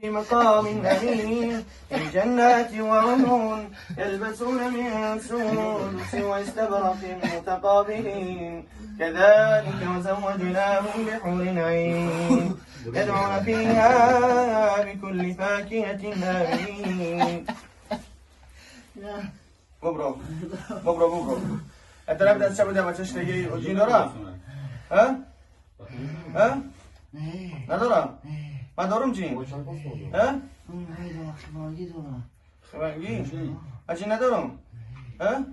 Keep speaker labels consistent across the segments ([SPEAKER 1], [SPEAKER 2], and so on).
[SPEAKER 1] في مقام أمين في جنات وعيون يلبسون من سندس واستبرق متقابلين كذلك وزوجناهم بحور عين يدعون فيها بكل فاكهة آمنين. ببرو ببرو ببرو. الطرف دست چپ بوده بچه‌ش دیگه جین دارم؟ ها؟ ها؟ ندارم؟ من دارم جین؟ ها؟ خبرگی؟ جین ندارم؟ ها؟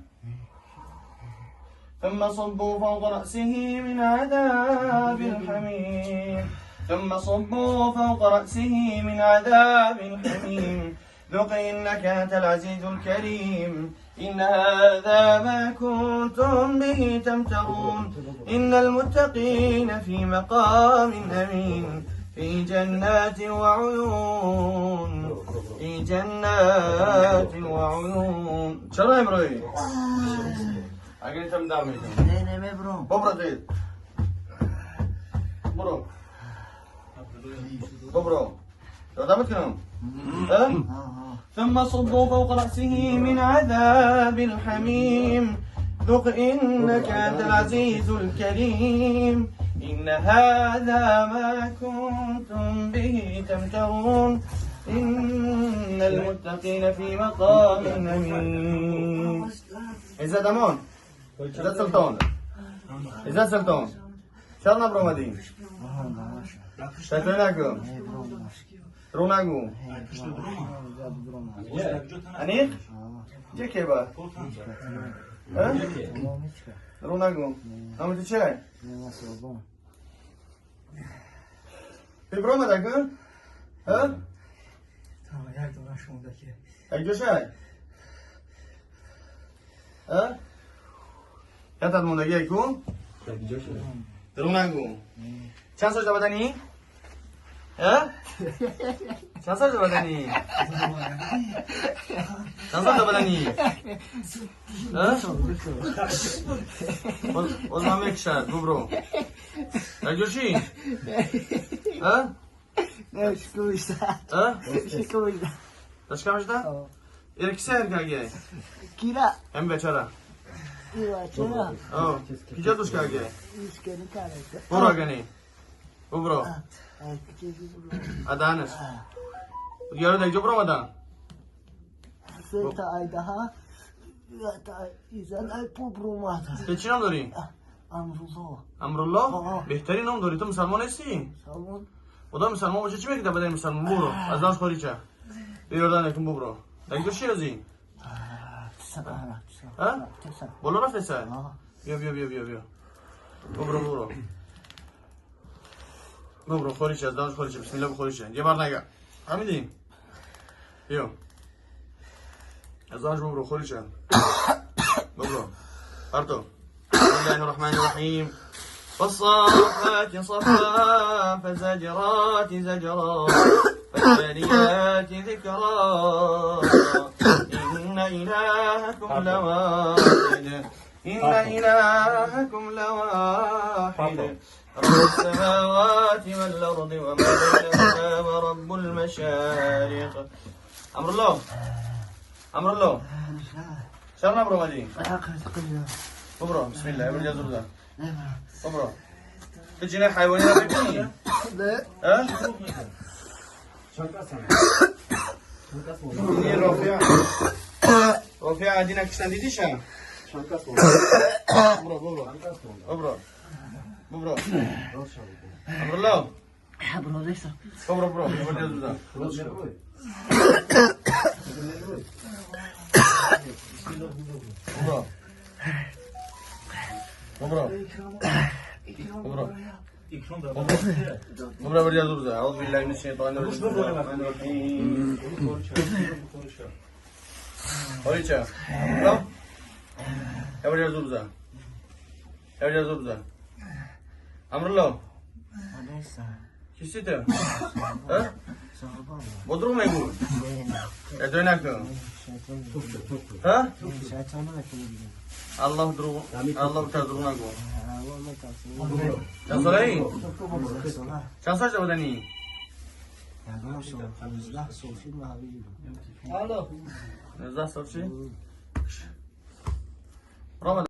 [SPEAKER 1] ثم صبوا فوق رأسه من عذاب الحميم ثم صبوا فوق رأسه من عذاب الحميم ذق إنك أنت العزيز الكريم إن هذا ما كنتم به تمترون إن المتقين في مقام أمين في جنات وعيون في جنات وعيون. چرا امروی؟ اگه تم دم میدم.
[SPEAKER 2] نه نه ببرم.
[SPEAKER 1] ببرو دید. برو. ببرو. دادمت کنم. ثم صبوا فوق رأسه من عذاب الحميم ذق إنك أنت العزيز الكريم إن هذا ما كنتم به تمترون إن المتقين في مقام أمين. عزت أمان، عزت سلطان، عزت سلطان، چرا نبرآمدی؟ شیطانی نگو، رو نگو. انیق؟ جه با؟ رو نگو. نام تو چه؟ ببرو آمده کن؟ ها؟
[SPEAKER 2] یک دونه شونده که.
[SPEAKER 1] یک جوشه؟ ها؟ یه تا موندگی کو؟ درو نگو. چند سال بدنی؟ ها؟ چند سال بدنی؟ چند سال بدنی؟ ها؟ باز من میکشد ببرو. یک جوشی؟ ها؟
[SPEAKER 2] نه شکوشته.
[SPEAKER 1] ها؟
[SPEAKER 2] شکوشته.
[SPEAKER 1] داشکمش ده؟ ارکسه ارکاگه.
[SPEAKER 2] کیرا؟
[SPEAKER 1] هم بیچاره.
[SPEAKER 2] چرا؟
[SPEAKER 1] آه. کجا دوش کاگه؟
[SPEAKER 2] ایشکنی کاره.
[SPEAKER 1] برو اگنی. ببرو. ادانش. یارو دیگه برو مدن.
[SPEAKER 2] سه تا ایده ها تا ایزن ای پو برو ماده.
[SPEAKER 1] تو چی نام داری؟
[SPEAKER 2] امرالله.
[SPEAKER 1] امرالله؟ بهترین نام داری. تو مسلمان هستی؟
[SPEAKER 2] مسلمان.
[SPEAKER 1] خدا مسلمان باشه چی میگه بدن مسلمان برو. از دست خارج شه. بیردن یکم ببرو. دیگه چی ازی؟ ها؟ بالا رفته سر؟ بیا بیا بیا بیا بیا. ببرو ببرو. ببرو خارج از دست خارج. بسم الله بخورش. یه بار نگه. فهمیدی؟ بیا. از دست ببرو خارج. ببرو. هرتو. بسم الله الرحمن الرحیم. والصافات صفا فالزاجرات زجرا فالتاليات ذكرا إن إلهكم لواحد إن إلهكم لواحد رب السماوات والأرض وما بينهما ورب المشارق. أمر الله أمر الله شرنا برو مدي برو بسم الله برو جزر ده برو تجينا حيواني ببینی؟
[SPEAKER 2] نه.
[SPEAKER 1] ها؟ این رفیع رفیع دینا کشتن دیدیشم؟ برو برو برو برو امرالله
[SPEAKER 2] برو دیسا.
[SPEAKER 1] برو برو برو برو برو برو برو برو برو. اعوذ بالله من الشیطان الرجیم. بسم الله الرحمن الرحیم. خارجه. برو. برو زوزا. برو زوزا. امرالله. کیستی تو؟ ها؟ بدرو میگو. ادوی نکن. ها؟ الله درو الله بتر درو نگو. چند ساله ای؟ چند سال بدنی؟
[SPEAKER 2] Ягон сол, 15 сол шуд, ман ҳамиҷо. Алло.
[SPEAKER 1] 19 сол чӣ? Рома.